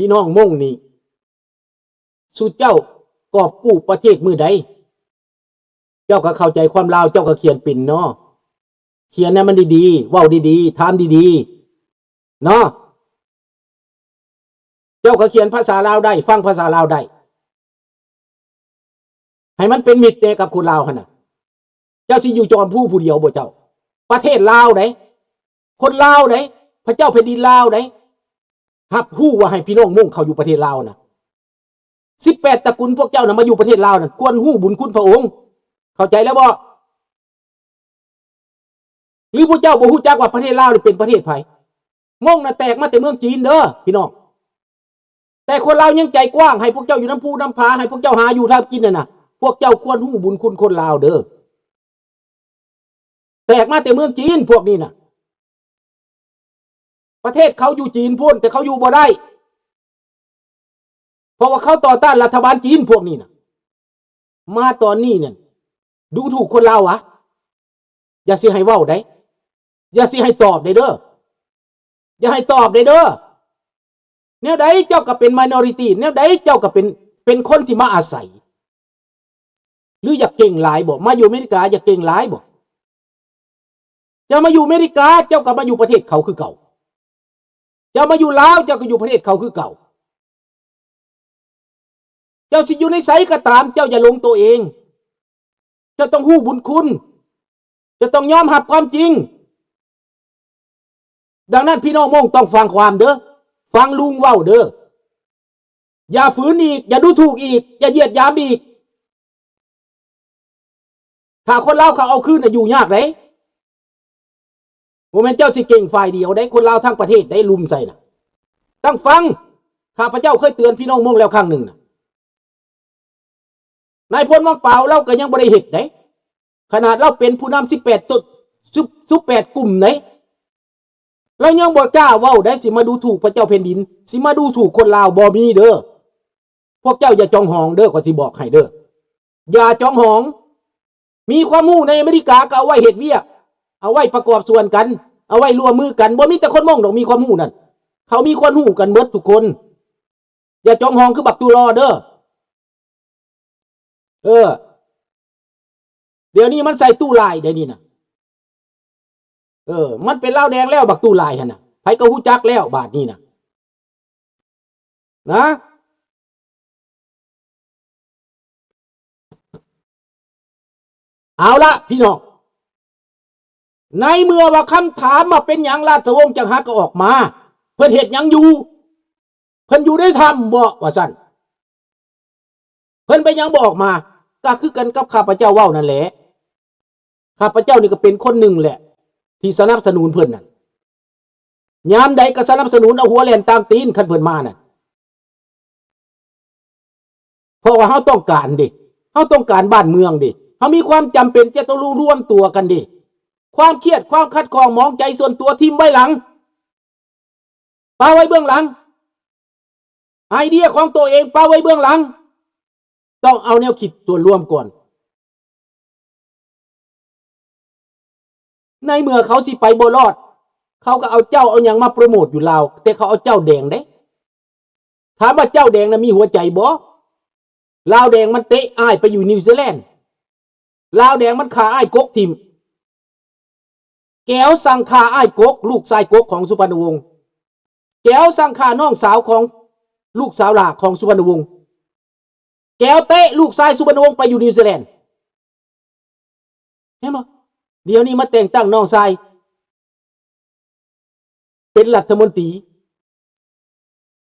ພີ່ນ້ອງມົ້ງນີ້ ສູ່ເຈົ້າກອບກູ້ປະເທດມື້ໃດ? ເຈົ້າກໍເຂົ້າໃຈຄວາມລາວ ເຈົ້າກໍຂຽນເປັນເນາະ. ຂຽນໃຫ້ມັນດີໆ ເວົ້າດີໆ ຖາມດີໆ ເນາະ. ເຈົ້າກໍຂຽນພາສາລາວໄດ້ ຟັງພາສາລາວໄດ້ ໃຫ້ມັນເປັນມິດແດ່ກັບຄົນລາວຫັ້ນນະ. ເຈົ້າຊິຢູ່ຈອມພູຜູ້ດຽວບໍ່ເຈົ້າ? ປະເທດລາວໃດ໋ ຄົນລາວໃດ໋ ພະເຈົ້າແຜ່ນດິນລາວໃດ໋ ຮັບຮູ້ວ່າໃຫ້ພີ່ນ້ອງມົ້ງເຂົ້າຢູ່ປະເທດລາວນະ. ສິບແປດຕະກຸນພວກເຈົ້ານະ ມາຢູ່ປະເທດລາວນັ້ນ ຄວນຮູ້ບຸນຄຸນພະອົງ. ເຂົ້າໃຈແລ້ວບໍ່? ຫຼືພວກເຈົ້າບໍ່ຮູ້ຈັກວ່າປະເທດລາວນີ້ເປັນປະເທດໃຜ? ມົ້ງນະແຕກມາແຕ່ເມືອງຈີນເດີພີ່ນ້ອງ. ແຕ່ຄົນລາວຍັງໃຈກວ້າງ ໃຫ້ພວກເຈົ້າຢູ່ນຳພູນຳຜາ ໃຫ້ພວກເຈົ້າຫາຢູ່ຫາກິນນັ້ນນະ. ພວກເຈົ້າຄວນຮູ້ບຸນຄຸນຄົນລາວເດີ. ແຕກມາແຕ່ເມືອງຈີນພວກນີ້ນະ. ປະເທດເຂົາຢູ່ຈີນພຸ້ນ ແຕ່ເຂົາຢູ່ບໍ່ໄດ້ ເພາະວ່າເຂົາຕໍ່ຕ້ານລັດຖະບານຈີນພວກນີ້ນະ. ມາຕອນນີ້ນັ້ນ ດູຖູກຄົນລາວຫວາ? ຢ່າຊິໃຫ້ເວົ້າໄດ໋ ຢ່າຊິໃຫ້ຕອບໄດ໋ເດີ ຢ່າໃຫ້ຕອບໄດ໋ເດີ. ແນວໃດເຈົ້າກໍເປັນ minority ແນວໃດເຈົ້າກໍເປັນ ເປັນຄົນທີ່ມາອາໄສ. ຫຼືຢາກເກັ່ງຫຼາຍບໍ? ມາຢູ່ອາເມລິກາຢາກເກັ່ງຫຼາຍບໍ? ເຈົ້າມາຢູ່ອາເມລິກາ ເຈົ້າກໍມາຢູ່ປະເທດເຂົາຄືເກົ່າ. ເຈົ້າມາຢູ່ລາວ ເຈົ້າກໍຢູ່ປະເທດເຂົາຄືເກົ່າ. ເຈົ້າຊິຢູ່ໃນໃສກໍຕາມ ເຈົ້າຢ່າຫຼົງໂຕເອງ. ເຈົ້າຕ້ອງຮູ້ບຸນຄຸນ. ເຈົ້າຕ້ອງຍອມຮັບຄວາມຈິງ. ດັ່ງນັ້ນ ພີ່ນ້ອງມົ້ງຕ້ອງຟັງຄວາມເດີ ຟັງລຸງເວົ້າເດີ. ຢ່າຝືນອີກ ຢ່າດູຖູກອີກ ຢ່າຢຽດຫຍາມອີກ. ຖ້າຄົນລາວເຂົາເອົາຄືນນະ ຢູ່ຍາກເດ້. ບໍ່ແມ່ນເຈົ້າຊິເກັ່ງຝ່າຍດຽວເດ້ ຄົນລາວທັງປະເທດໄດ້ລຸມໃສ່ນະ. ຕັ້ງຟັງ ຂ້າພະເຈົ້າເຄີຍເຕືອນພີ່ນ້ອງມົ້ງແລ້ວຄັ້ງໜຶ່ງນະ. ນາຍພົນວັງປາວລາວກໍຍັງບໍ່ໄດ້ເຮັດເດ້. ຂະໜາດລາວເປັນຜູ້ນຳສິບແປດ ຈຸດ ສິບ ສິບແປດກຸ່ມເດ້. ລາວຍັງບໍ່ກ້າເວົ້າໄດ້ ຊິມາດູຖູກພະເຈົ້າແຜ່ນດິນ ຊິມາດູຖູກຄົນລາວ ບໍ່ມີເດີ. ພວກເຈົ້າຢ່າຈອງຫອງເດີ ຂ້ອຍຊິບອກໃຫ້ເດີ ຢ່າຈອງຫອງ. ມີຄວາມຮູ້ໃນອາເມລິກາກໍເອົາໄວ້ເຮັດວຽກ ເອົາໄວ້ປະກອບສ່ວນກັນ ເອົາໄວ້ຮ່ວມມືກັນ. ບໍ່ມີແຕ່ຄົນມົ້ງດອກມີຄວາມຮູ້ນັ້ນ ເຂົາມີຄວາມຮູ້ກັນເບິດທຸກຄົນ. ຢ່າຈອງຫອງຄືບັກຕູລໍເດີ. ເອີ ດຽວນີ້ມັນໃສ່ຕູ້ຫຼາຍ ດຽວນີ້ນະ. ເອີ ມັນເປັນລາວແດງແລ້ວ ບັກຕູ້ຫຼາຍຫັ້ນນະ ໃຜກໍຮູ້ຈັກແລ້ວບາດນີ້ນະ ນະ. ເອົາລະ ພີ່ນ້ອງ ໃນເມື່ອວ່າຄຳຖາມວ່າເປັນຫຍັງລາຊະວົງຈັກຫັກກໍອອກມາ ເພິ່ນເຮັດຫຍັງຢູ່? ເພິ່ນຢູ່ໃນຖ້ຳບໍ ວ່າຊັ້ນ. ເພິ່ນເປັນຫຍັງບໍ່ອອກມາ? ກໍຄືກັນກັບຂ້າພະເຈົ້າເວົ້ານັ້ນແຫຼະ. ຂ້າພະເຈົ້ານີ້ກໍເປັນຄົນໜຶ່ງແຫຼະ ທີ່ສະໜັບສະໜູນເພິ່ນນັ້ນ. ຍາມໃດກໍສະໜັບສະໜູນເອົາຫົວແລ່ນຕາງຕີນ ຄັນເພິ່ນມານັ້ນ. ເພາະວ່າເຮົາຕ້ອງການເດ້ ເຮົາຕ້ອງການບ້ານເມືອງເດ້ ເຮົາມີຄວາມຈຳເປັນຈະຕ້ອງລວມຕົວກັນເດ້. ຄວາມຄຽດ ຄວາມຂັດຂ້ອງໝອງໃຈສ່ວນຕົວຖິ້ມໄວ້ຫຼັງ ປະໄວ້ເບື້ອງຫຼັງ. ໄອເດຍຂອງໂຕເອງປະໄວ້ເບື້ອງຫຼັງ. ຕ້ອງເອົາແນວຄິດສ່ວນລວມກ່ອນ. ໃນເມື່ອເຂົາຊິໄປບໍ່ລອດ ເຂົາກໍເອົາເຈົ້າເອົາຫຍັງມາໂປຣໂມດຢູ່ລາວ ແຕ່ເຂົາເອົາເຈົ້າແດງເດ້. ຖາມວ່າເຈົ້າແດງນະມີຫົວໃຈບໍ່? ລາວແດງມັນເຕະອ້າຍໄປຢູ່ນິວຊີແລນ. ລາວແດງມັນຂ້າອ້າຍກົກຖິ້ມ. ແກວສັ່ງຂ້າອ້າຍກົກ ລູກຊາຍກົກຂອງສຸພັນນະວົງ. ແກວສັ່ງຂ້ານ້ອງສາວຂອງ ລູກສາວຫຼ້າຂອງສຸພັນນະວົງ. ແກວເຕະລູກຊາຍສຸພັນນະວົງໄປຢູ່ນິວຊີແລນ. ເຫັນບໍ່? ດຽວນີ້ມາແຕ່ງຕັ້ງນ້ອງຊາຍເປັນລັດຖະມົນຕີ.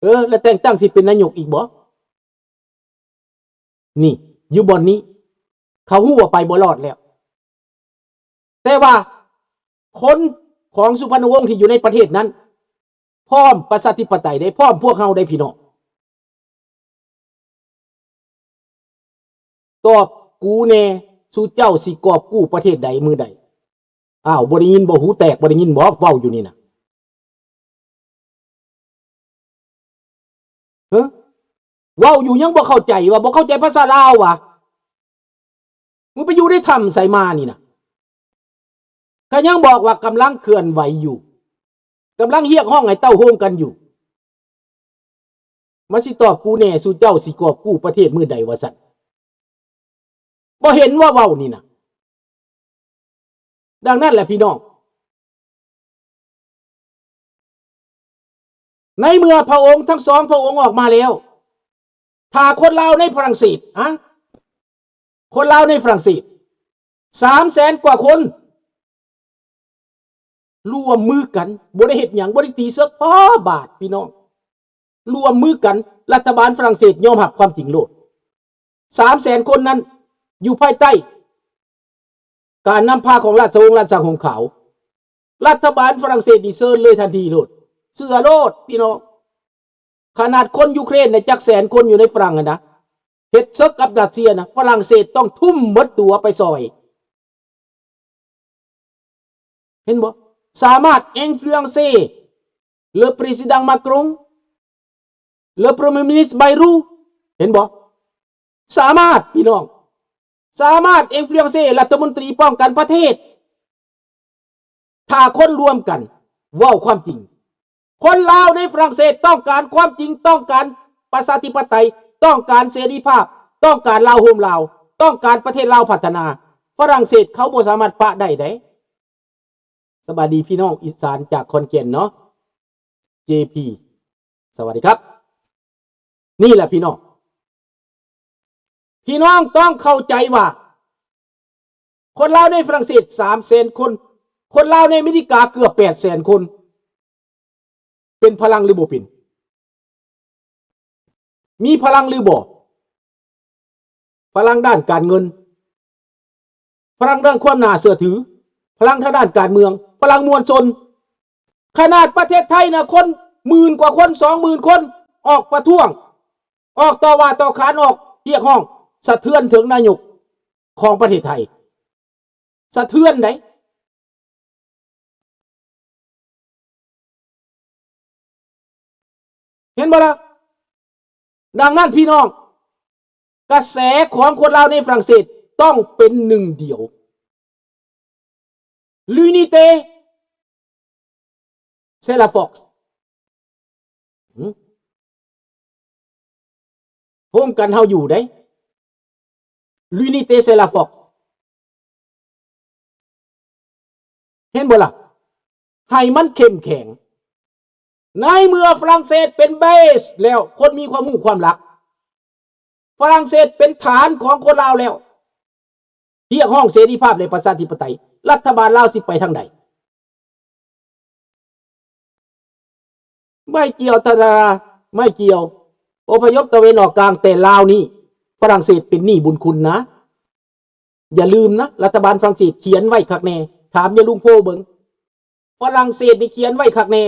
ເອີ ແລ້ວແຕ່ງຕັ້ງຊິເປັນນາຍົກອີກບໍ່? ນີ້ ຢູ່ບ່ອນນີ້ ເຂົາຮູ້ວ່າໄປບໍ່ລອດແລ້ວ. ແຕ່ວ່າຄົນຂອງສຸພັນນະວົງທີ່ຢູ່ໃນປະເທດນັ້ນ ພ້ອມປະຊາທິປະໄຕເດ້ ພ້ອມພວກເຮົາໄດ້ພີ່ນ້ອງ. ຕອບກູແດ່ ສູ່ເຈົ້າຊິກອບກູ້ປະເທດໃດມື້ໃດ? ອ້າວ ບໍ່ໄດ້ຍິນບໍ່? ຫູແຕກບໍ່ໄດ້ຍິນບໍ່? ເວົ້າຢູ່ນີ້ນະ. ຮະ? ເວົ້າຢູ່ຍັງບໍ່ເຂົ້າໃຈວະ? ບໍ່ເຂົ້າໃຈພາສາລາວວະ? ມຶງໄປຢູ່ໃນຖ້ຳໃສມານີ້ນະ? ກໍຍັງບອກວ່າກຳລັງເຄື່ອນໄຫວຢູ່ ກຳລັງຮຽກຮ້ອງໃຫ້ເຕົ້າໂຮມກັນຢູ່. ມາຊິຕອບກູແດ່ ສູ່ເຈົ້າຊິກອບກູ້ປະເທດມື້ໃດວ່າຊັ້ນ. ບໍ່ເຫັນວ່າເວົ້ານີ້ນະ. ດັ່ງນັ້ນແຫຼະພີ່ນ້ອງ, ໃນເມື່ອພະອົງທັງສອງພະອົງອອກມາແລ້ວ, ຖ້າຄົນລາວໃນຝຣັ່ງເສດ, ອະ, ຄົນລາວໃນຝຣັ່ງເສດ ສາມແສນກວ່າຄົນ ຮ່ວມມືກັນ, ບໍ່ໄດ້ເຮັດຫຍັງ, ບໍ່ໄດ້ຕີເສິກພໍບາດ, ພີ່ນ້ອງ, ຮ່ວມມືກັນ, ລັດຖະບານຝຣັ່ງເສດຍອມຮັບຄວາມຈິງໂລດ. ສາມແສນຄົນນັ້ນ ຢູ່ພາຍໃຕ້ການນຳພາຂອງລາຊະວົງລັດສັກຫົມຂາວ, ລັດຖະບານຝຣັ່ງເສດນີ້ເຊີນເລີຍທັນທີໂລດ. ເຊື່ອໂລດ ພີ່ນ້ອງ, ຂະໜາດຄົນຢູເຄຣນນະ ຈັກແສນຄົນຢູ່ໃນຝຣັ່ງຫັ້ນນະ, ເຮັດເສິກກັບຣັດເຊຍນະ, ຝຣັ່ງເສດຕ້ອງທຸ່ມໝົດຕົວໄປຊ່ອຍ. ເຫັນບໍ່? ສາມາດ influencer le président Macron, le premier ministre Bayrou, ເຫັນບໍ່? ສາມາດ ພີ່ນ້ອງ, ສາມາດ influencer ລັດຖະມົນຕີປ້ອງກັນປະເທດ. ຖ້າຄົນລວມກັນເວົ້າຄວາມຈິງ, ຄົນລາວໃນຝຣັ່ງເສດຕ້ອງການຄວາມຈິງ, ຕ້ອງການປະຊາທິປະໄຕ, ຕ້ອງການເສລີພາບ, ຕ້ອງການລາວໂຮມລາວ, ຕ້ອງການປະເທດລາວພັດທະນາ. ຝຣັ່ງເສດເຂົາບໍ່ສາມາດປະໄດ້ເດ້. ສະບາຍດີພີ່ນ້ອງອີສານຈາກຂອນແກ່ນເນາະ, ເຈພີ ສະຫວັດດີຄັບ. ນີ້ແຫຼະພີ່ນ້ອງ, ພີ່ນ້ອງຕ້ອງເຂົ້າໃຈວ່າ ຄົນລາວໃນຝຣັ່ງເສດສາມແສນຄົນ, ຄົນລາວໃນອາເມລິກາເກືອບແປດແສນຄົນ ເປັນພະລັງຫຼືບໍ່ເປັນ? ມີພະລັງຫຼືບໍ່? ພະລັງດ້ານການເງິນ, ພະລັງດ້ານຄວາມໜ້າເຊື່ອຖື, ພະລັງທາງດ້ານການເມືອງ, ພະລັງມວນຊົນ. ຂະໜາດປະເທດໄທນະ ຄົນໝື່ນກວ່າຄົນ, ສອງໝື່ນຄົນ ອອກປະທ້ວງ, ອອກຕໍ່ວ່າຕໍ່ຂານ, ອອກຮຽກຮ້ອງ, ສະເທືອນເຖິງນາຍົກຂອງປະເທດໄທ, ສະເທືອນໃດ. ເຫັນບໍ່ລະ? ດັ່ງນັ້ນພີ່ນ້ອງ, ກະແສຂອງຄົນລາວໃນຝຣັ່ງເສດຕ້ອງເປັນໜຶ່ງດຽວ. L'unité, c'est la force. ຫື? ໂຮມກັນເຮົາຢູ່ເດ້. L'unité, c'est la force. ເຫັນບໍ່ລະ? ໃຫ້ມັນເຂັ້ມແຂງ. ໃນເມື່ອຝຣັ່ງເສດເປັນເບສແລ້ວ, ຄົນມີຄວາມຮູ້ຄວາມລັກ, ຝຣັ່ງເສດເປັນຖານຂອງຄົນລາວແລ້ວ, ຮຽກຮ້ອງເສລີພາບ ແລະ ປະຊາທິປະໄຕ, ລັດຖະບານລາວຊິໄປທາງໃດ? ໄມ້ກ່ຽວ ຕາດາ ໄມ້ກ່ຽວ ອົບພະຍົບຕາເວັນອອກກາງ, ແຕ່ລາວນີ້ຝຣັ່ງເສດເປັນໜີ້ບຸນຄຸນນະ. ຢ່າລືມນະ, ລັດຖະບານຝຣັ່ງເສດຂຽນໄວ້ຄັກແນ່, ຖາມຍາລຸງໂພເບິ່ງ. ຝຣັ່ງເສດນີ້ຂຽນໄວ້ຄັກແນ່,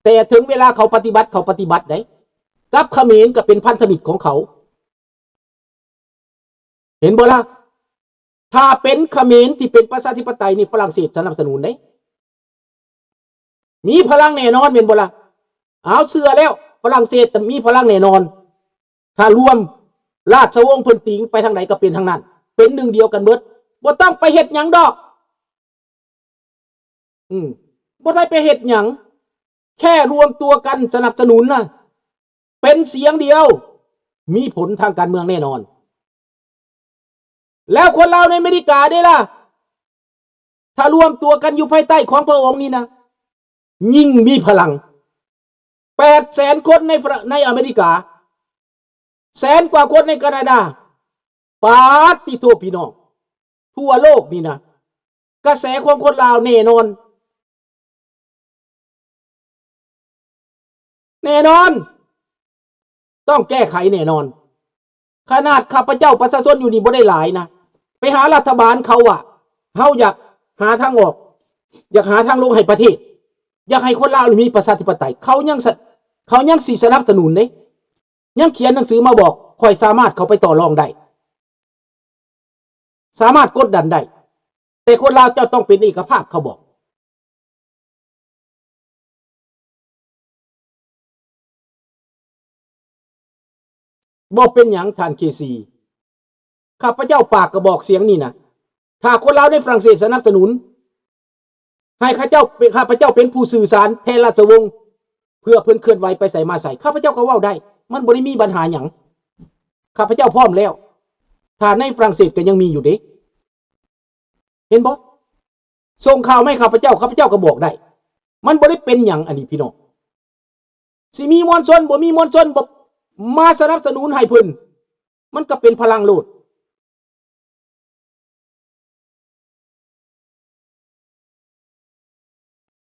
ແຕ່ເຖິງເວລາເຂົາປະຕິບັດ, ເຂົາປະຕິບັດໄດ໋. ກັບຂະເໝນກໍເປັນພັນທະມິດຂອງເຂົາ. ເຫັນບໍ່ລະ? ຖ້າເປັນຂະເໝນທີ່ເປັນປະຊາທິປະໄຕນີ້ ຝຣັ່ງເສດສະໜັບສະໜູນເດ້. ມີພະລັງແນ່ນອນແມ່ນບໍ່ລະ? ເອົາ ເຊື່ອແລ້ວ, ຝຣັ່ງເສດມີພະລັງແນ່ນອນ. ຖ້າລວມລາຊະວົງເພິ່ນຕິງໄປທາງໃດກໍເປັນທາງນັ້ນ, ເປັນໜຶ່ງດຽວກັນເບິດ, ບໍ່ຕ້ອງໄປເຮັດຫຍັງດອກ. ອືມ ບໍ່ໄດ້ໄປເຮັດຫຍັງ, ແຄ່ລວມຕົວກັນສະໜັບສະໜູນນະ ເປັນສຽງດຽວ ມີຜົນທາງການເມືອງແນ່ນອນ. ແລ້ວຄົນລາວໃນອາເມລິກາເດ້ລະ? ຖ້າລວມຕົວກັນຢູ່ພາຍໃຕ້ຂອງພະອົງນີ້ນະ ຍິ່ງມີພະລັງ. ແປດແສນຄົນໃນຝຣັ່ງ ໃນອາເມລິກາ, ແສນກວ່າຄົນໃນການາດາ. ປາດຕິໂທ ພີ່ນ້ອງ, ທົ່ວໂລກນີ້ນະ ກະແສຂອງຄົນລາວແນ່ນອນ, ແນ່ນອນ, ຕ້ອງແກ້ໄຂແນ່ນອນ. ຂະໜາດຂ້າພະເຈົ້າປະຊາຊົນຢູ່ນີ້ບໍ່ໄດ້ຫຼາຍນະ, ໄປຫາລັດຖະບານເຂົາວ່າ ເຮົາຢາກຫາທາງອອກ, ຢາກຫາທາງລົງໃຫ້ປະເທດ, ຢາກໃຫ້ຄົນລາວນີ້ມີປະຊາທິປະໄຕ, ເຂົາຍັງສະ ເຂົາຍັງຊິສະໜັບສະໜູນເດ້, ຍັງຂຽນໜັງສືມາບອກ, ຂ້ອຍສາມາດເຂົ້າໄປຕໍ່ລອງໄດ້, ສາມາດກົດດັນໄດ້, ແຕ່ຄົນລາວເຈົ້າຕ້ອງເປັນເອກະພາບ, ເຂົາບອກ. ບໍ່ເປັນຫຍັງທ່ານເຄຊີ, ຂ້າພະເຈົ້າປາກກະບອກສຽງນີ້ນະ, ຖ້າຄົນລາວໃນຝຣັ່ງເສດສະໜັບສະໜູນ ໃຫ້ຂ້າເຈົ້າເປັນ, ຂ້າພະເຈົ້າເປັນຜູ້ສື່ສານແທນລາຊະວົງ ເພື່ອເພິ່ນເຄື່ອນໄຫວໄປໃສມາໃສ ຂ້າພະເຈົ້າກໍເວົ້າໄດ້ ມັນບໍ່ໄດ້ມີບັນຫາຫຍັງ ຂ້າພະເຈົ້າພ້ອມແລ້ວ. ຖ້າໃນຝຣັ່ງເສດກໍຍັງມີຢູ່ເດ້ ເຫັນບໍ່? ສົ່ງຂ່າວມາໃຫ້ຂ້າພະເຈົ້າ ຂ້າພະເຈົ້າກໍບອກໄດ້ ມັນບໍ່ໄດ້ເປັນຫຍັງ. ອັນນີ້ພີ່ນ້ອງ ຊິມີມວນຊົນ ບໍ່ມີມວນຊົນ ບໍ່ ມາສະໜັບສະໜູນໃຫ້ເພິ່ນ ມັນກໍເປັນພະລັງໂລດ.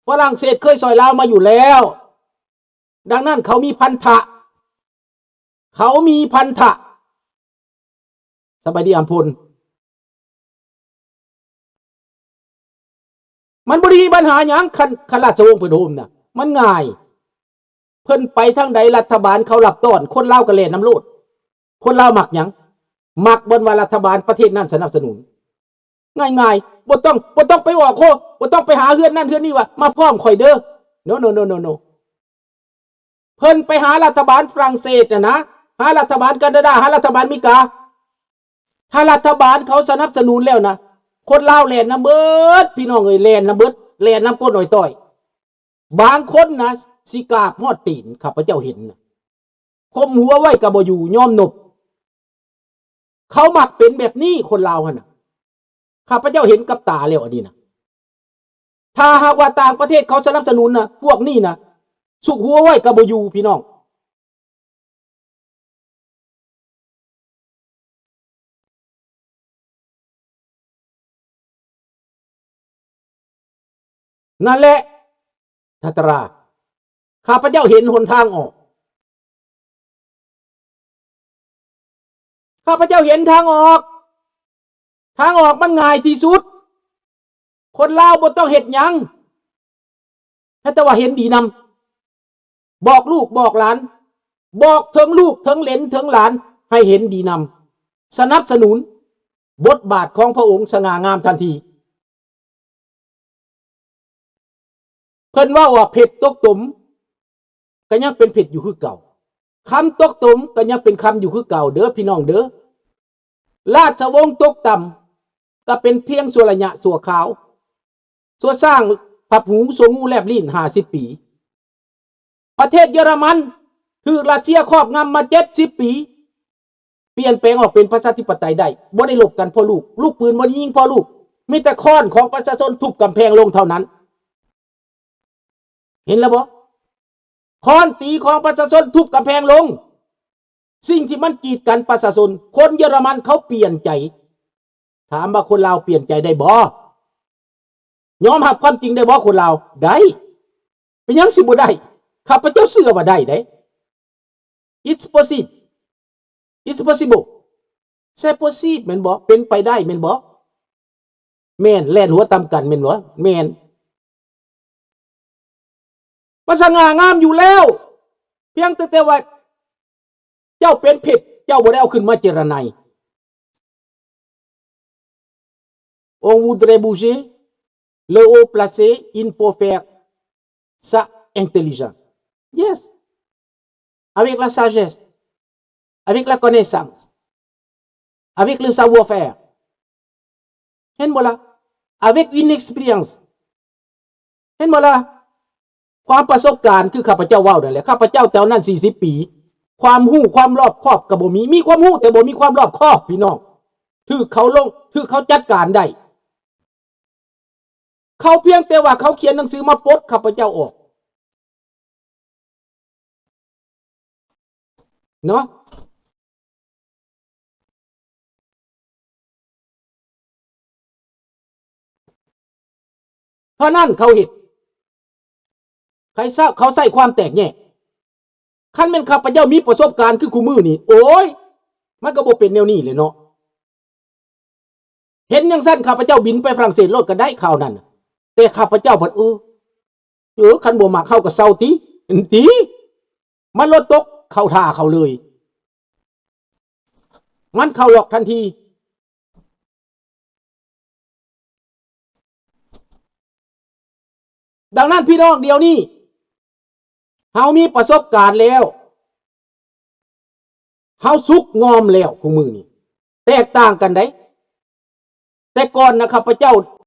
ຝຣັ່ງເສດເຄີຍຊ່ອຍລາວມາຢູ່ແລ້ວ ດັ່ງນັ້ນເຂົາມີພັນທະ ເຂົາມີພັນທະ. ສະບາຍດີອຳພົນ. ມັນບໍ່ໄດ້ມີບັນຫາຫຍັງ ຄັນ ຄັນລາຊະວົງເພິ່ນໂຮມນະ ມັນງ່າຍ. ເພິ່ນໄປທາງໃດ ລັດຖະບານເຂົາຮັບຕ້ອນ ຄົນລາວກໍແລ່ນນຳໂລດ. ຄົນລາວມັກຫຍັງ? ມັກບ່ອນວ່າລັດຖະບານປະເທດນັ້ນສະໜັບສະໜູນ. ງ່າຍໆ ບໍ່ຕ້ອງ ບໍ່ຕ້ອງໄປອອກໂຄ ບໍ່ຕ້ອງໄປຫາເຮືອນນັ້ນເຮືອນນີ້ວ່າ ມາພ້ອມຂ້ອຍເດີ. No no no no no. ເພິ່ນໄປຫາລັດຖະບານຝຣັ່ງເສດນະນະ ຫາລັດຖະບານການາດາ ຫາລັດຖະບານອາເມລິກາ. ຖ້າລັດຖະບານເຂົາສະໜັບສະໜູນແລ້ວນະ ຄົນລາວແລ່ນນຳເບິດ ພີ່ນ້ອງເອີຍ ແລ່ນນຳເບິດ ແລ່ນນຳກົດອ້ອຍຕ້ອຍ. ບາງຄົນນະ ຊິກາບຮອດຕີນ ຂ້າພະເຈົ້າເຫັນນະ ກົ້ມຫົວໄວ້ກໍບໍ່ຢູ່ ຍອມນົບ. ເຂົາມັກເປັນແບບນີ້ ຄົນລາວຫັ້ນນະ ຂ້າພະເຈົ້າເຫັນກັບຕາແລ້ວອັນນີ້ນະ. ຖ້າຫາກວ່າຕ່າງປະເທດເຂົາສະໜັບສະໜູນນະ ພວກນີ້ນະ ຊຸກຫົວໄວ້ກໍບໍ່ຢູ່ ພີ່ນ້ອງ. ນັ້ນແຫຼະ ທັດຕະລາ ຂ້າພະເຈົ້າເຫັນຫົນທາງອອກ. ຂ້າພະເຈົ້າເຫັນທາງອອກ. ທາງອອກມັນງ່າຍທີ່ສຸດ. ຄົນລາວບໍ່ຕ້ອງເຮັດຫຍັງ. ແຕ່ວ່າເຫັນດີນຳ. ບອກລູກບອກຫຼານ. ບອກເຖິງລູກເຖິງເຫຼນເຖິງຫຼານ ໃຫ້ເຫັນດີນຳ. ສະໜັບສະໜູນບົດບາດຂອງພະອົງສະຫງ່າງາມທັນທີ. ເພິ່ນເວົ້າວ່າເພັດຕົກຕົມ ກໍຍັງເປັນເພັດຢູ່ຄືເກົ່າ. ຄຳຕົກຕົມກໍຍັງເປັນຄຳຢູ່ຄືເກົ່າເດີພີ່ນ້ອງເດີ. ລາຊະວົງຕົກຕ່ຳ ກໍເປັນພຽງຊົ່ວໄລຍະຊົ່ວຄາວ. ຊົ່ວຊ້າງພັບຫູ ຊົ່ວງູແລບລີ້ນ ຫ້າສິບປີ. ປະເທດເຢຍລະມັນຖືກຣັດເຊຍຄອບງຳມາເຈັດສິບປີ ປ່ຽນແປງອອກເປັນປະຊາທິປະໄຕໄດ້ ບໍ່ໄດ້ລົບກັນເພາະລູກ ລູກປືນບໍ່ໄດ້ຍິງເພາະລູກ ມີແຕ່ຄ້ອນຂອງປະຊາຊົນທຸບກຳແພງລົງເທົ່ານັ້ນ. ເຫັນແລ້ວບໍ່? ຄ້ອນຕີຂອງປະຊາຊົນທຸບກຳແພງລົງ. ສິ່ງທີ່ມັນກີດກັນປະຊາຊົນ ຄົນເຢຍລະມັນເຂົາປ່ຽນໃຈ. ຖາມວ່າຄົນລາວປ່ຽນໃຈໄດ້ບໍ່? ຍອມຮັບຄວາມຈິງໄດ້ບໍ່ຄົນລາວ? ໄດ້. ເປັນຫຍັງຊິບໍ່ໄດ້? ຂ້າພະເຈົ້າເຊື່ອວ່າໄດ້ເດ້. It's possible. It's possible. C'est possible ແມ່ນບໍ່? ເປັນໄປໄດ້ແມ່ນບໍ່? ແມ່ນ ແລ່ນຫົວຕ່ຳກັນແມ່ນບໍ່? ແມ່ນ. ມັນສະຫງ່າງາມຢູ່ແລ້ວ. ພຽງແຕ່ ແຕ່ວ່າເຈົ້າເປັນເພັດ ເຈົ້າບໍ່ໄດ້ເອົາຂຶ້ນມາເຈລະໄນ. On voudrait bouger le haut placé, il faut faire ça intelligent. Yes. Avec la sagesse, avec la connaissance, avec le savoir-faire. ເຫັນບໍ່ລະ? Avec une expérience. ເຫັນບໍ່ລະ? ຄວາມປະສົບການ ຄືຂ້າພະເຈົ້າເວົ້ານັ້ນແຫຼະ. ຂ້າພະເຈົ້າແຖວນັ້ນສີ່ສິບປີ ຄວາມຮູ້ຄວາມລອບຄອບກໍບໍ່ມີ. ມີຄວາມຮູ້ແຕ່ບໍ່ມີຄວາມລອບຄອບ ພີ່ນ້ອງ. ຖືກເຂົາລົງ ຖືກເຂົາຈັດການໄດ້. ເຂົາພຽງແຕ່ວ່າເຂົາຂຽນໜັງສືມາປົດຂ້າພະເຈົ້າອອກ. ເນາະ ເພາະນັ້ນເຂົາເຮັດ ໃຄຊະ ເຂົາໃຊ້ຄວາມແຕກແຍກ. ຄັນແມ່ນຂ້າພະເຈົ້າມີປະສົບການຄືຄູ່ມື້ນີ້ ໂອ້ຍ ມັນກໍບໍ່ເປັນແນວນີ້ແຫຼະເນາະ. ເຫັນຈັ່ງຊັ້ນ ຂ້າພະເຈົ້າບິນໄປຝຣັ່ງເສດໂລດກໍໄດ້ຄາວນັ້ນ. ແຕ່ຂ້າພະເຈົ້າພັດ ເອີ ເອີ ຄັນບໍ່ມັກເຮົາກໍເຊົາຕິ ຕິ ມັນໂລດຕົກເຂົ້າທ່າເຂົາເລີຍ ມັນເຂົ້າລັອກທັນທີ. ດັ່ງນັ້ນ ພີ່ນ້ອງ ດຽວນີ້ເຮົາມີປະສົບການແລ້ວ ເຮົາສຸກງອມແລ້ວ ຄູ່ມື້ນີ້ແຕກຕ່າງກັນໄດ໋. ແຕ່ກ່ອນນະ ຂ້າພະເຈົ້າ